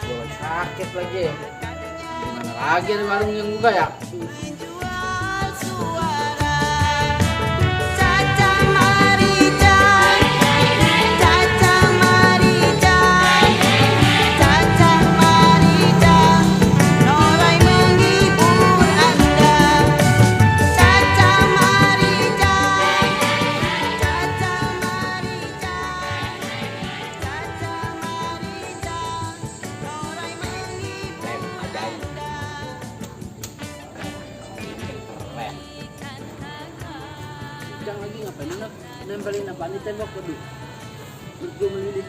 Gua sakit lagi. Gimana lagi ada warung yang buka ya? Jangan lagi ngapain nak nempelin apaan di tembok waduh. Gue melidih.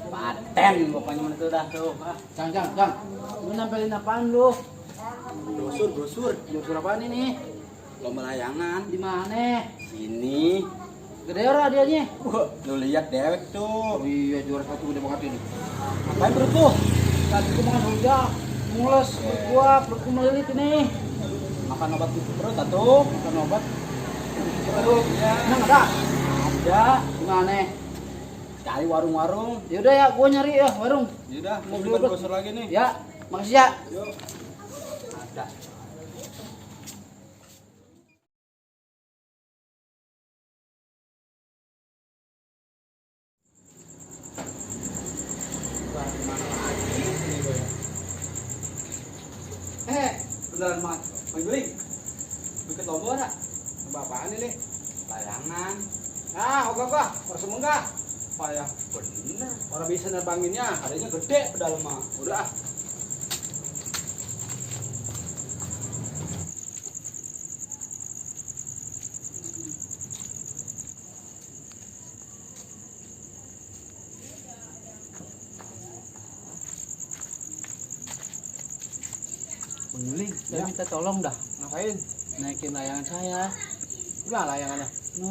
Paten pokoknya mana tuh dah tuh. Jang. Lu nempelin apaan lu? Brosur. Brosur apaan ini? Lomba layangan. Di mana? Sini. Gede ora hadiahnya? Lu lihat dewek tuh. Oh iya juara satu gede banget ini. Ngapain perut tuh? Tadi gua makan rujak, mules, perutku melilit ini. Makan obat perut atuh. Makan obat. Aduh, emang ada? Ada. Gimana? Cari warung-warung. Yaudah ya, gua nyari ya warung. Yaudah, mau Mau beli beli brosur lagi nih. Ya, makasih ya. Yuk. Ada. Beneran banget. Bang Juling, bikin lomba ada? Coba apaan ini? Layangan. Ah, ogah. Harus enggak? Payah bener. Orang bisa nerbanginnya. Adanya gede pedal mah. Udah. Penyuling, Ya. minta tolong dah. Ngapain? Naikin layangan saya. Udah layangannya.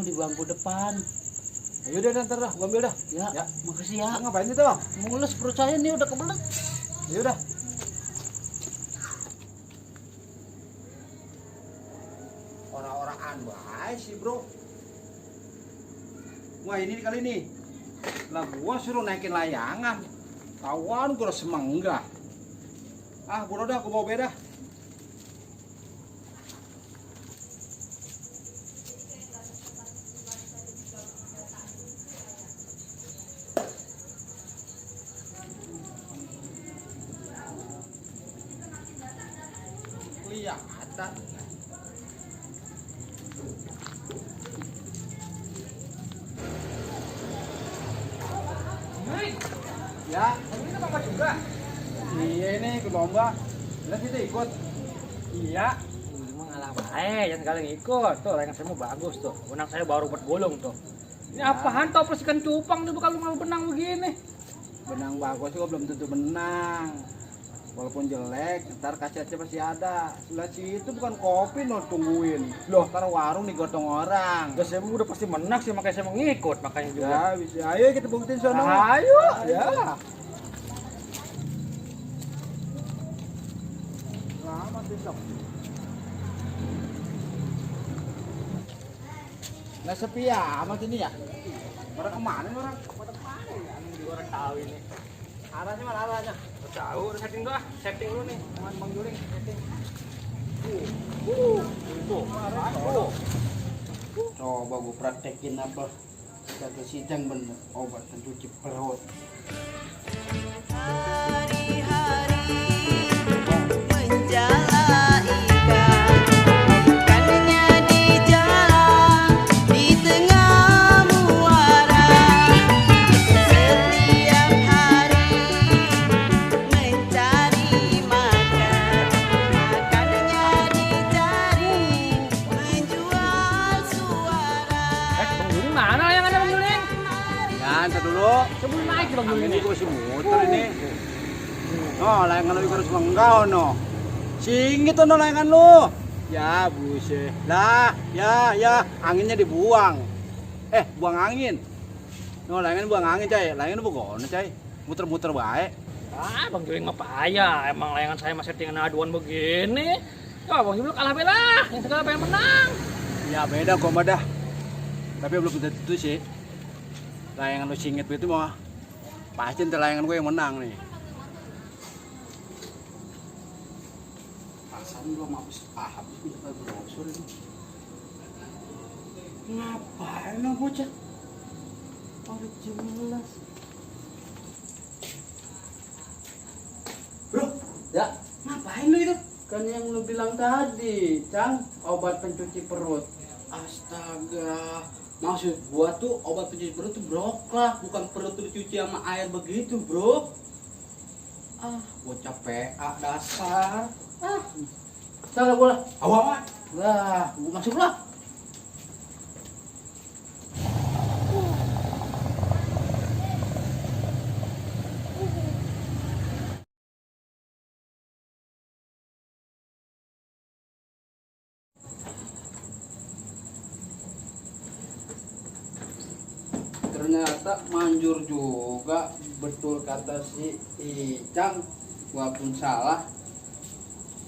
Di bangku depan. Ayo deh ntar dah, gua ambil dah. Ya, makasih ya. Ngapain itu? Mules perut saya nih udah kebelet. Ayo dah. Orang-orangan baik sih bro. Wah ini kali ini. Lah gua suruh naikin layangan. Tawan gua semenggah. Ah, bodoh dah, gua bawa beda. Kelihatan. Ya, ini apa juga? Iya ini ikut lomba. Lihat kita ikut. Iya, emang ngalah bae, jangan sekali ngikut. Tuh, layangan saya mau bagus tuh. Benang saya baru bergulung tuh. Ini apaan tau plus ikan cupang tuh kalau mau benang begini. Benang bagus juga belum tentu menang. Walaupun jelek, ntar kasetnya pasti ada. Sebelah situ bukan kopi no tungguin. Loh, ntar warung digotong orang. Terus saya udah pasti menang sih, makanya saya mau ngikut, makanya juga. Ya, bisa. Ayo kita buktiin sono. Ayo, Ya. Selamat besok. Nggak sepi ya amat ini ya? Orang kemana nih orang? Pada mana ya? Juga orang tahu ini. Arahnya mana arahnya? Tahu, udah setting dulu ah. Setting dulu nih, teman Bang Juling, setting. Coba gue praktekin apa? Kata sidang bener obat pencuci perut. Bang Juling mana yang ada Bang Juling? Ya, ntar dulu. Sebelum naik Bang Juling Ini ini. gue masih muter ini. Oh, layangan lu harus menggau no. Singgit no layangan lu. Ya, buset. Lah, ya, anginnya dibuang. Buang angin. No, layangan buang angin, cai. Layangan lu begono, cai. Muter-muter baik. Ah, Bang Juling mah payah. Emang layangan saya masih settingan aduan begini. Ya, Bang Juling kalah belah. Yang segala pengen menang. Ya, beda kok, dah. Tapi belum tentu sih. layangan lu singit itu mah pasti ntar layangan gue yang menang nih. Pasan belum habis udah brosur ini. Ngapain lo bocah? Udah jelas. Bro, ya ngapain lu itu? Kan yang lu bilang tadi, Cang, obat pencuci perut. Astaga, maksud gua tuh obat pencuci perut tuh broklat, bukan perut tuh dicuci sama air begitu, bro. Ah, bocah PA dasar. Salah gua lah. Awaman. Lah, gua masuk lah. Ternyata manjur juga, betul kata si Icang. Gua pun salah.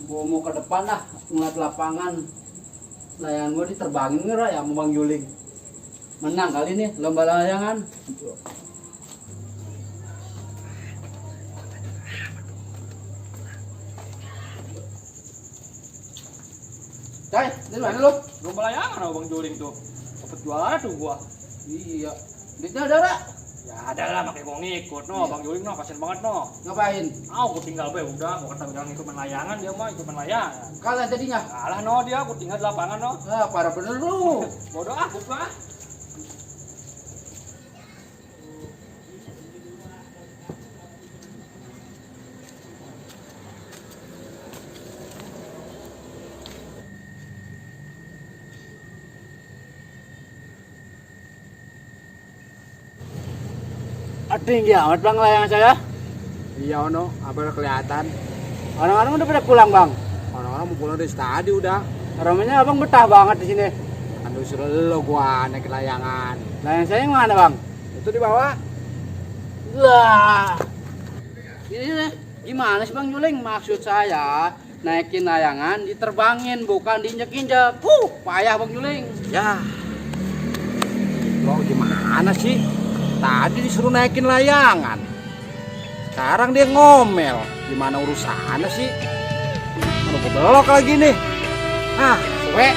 Gua mau ke depan lah ngeliat lapangan. Layangan gua diterbangin nggak ya sama Bang Juling. Menang kali nih lomba layangan. Cai, di mana lu? Lomba layangan sama Bang Joling tuh. Dapat jualan tuh gua. Iya. Duitnya ada nggak? Ya ada lah makanya gua ngikut no, Bang Joling no, kasian banget no. Ngapain? Gua tinggal be udah, gua kata jangan ikut main layangan dia mah ikut main layangan. Kalah jadinya. Kalah no dia, gua tinggal di lapangan no. Ah, parah bener lu. Bodoh gua. Tinggi amat Bang layangan saya. Iya Ono, apa udah kelihatan? Orang-orang udah pada pulang Bang. Orang-orang mau pulang dari tadi udah. Ramenya Abang betah banget di sini. Kan lu suruh lo gua naik layangan. Layangan saya yang mana Bang? Itu di bawah. Lah. Ini gimana sih Bang Juling? Maksud saya naikin layangan diterbangin bukan diinjek-injek. Payah Bang Juling. Ya. Lo gimana sih? Tadi disuruh naikin layangan. Sekarang dia ngomel. Gimana urusannya sih? Aduh, belok lagi nih. Ah, suwe.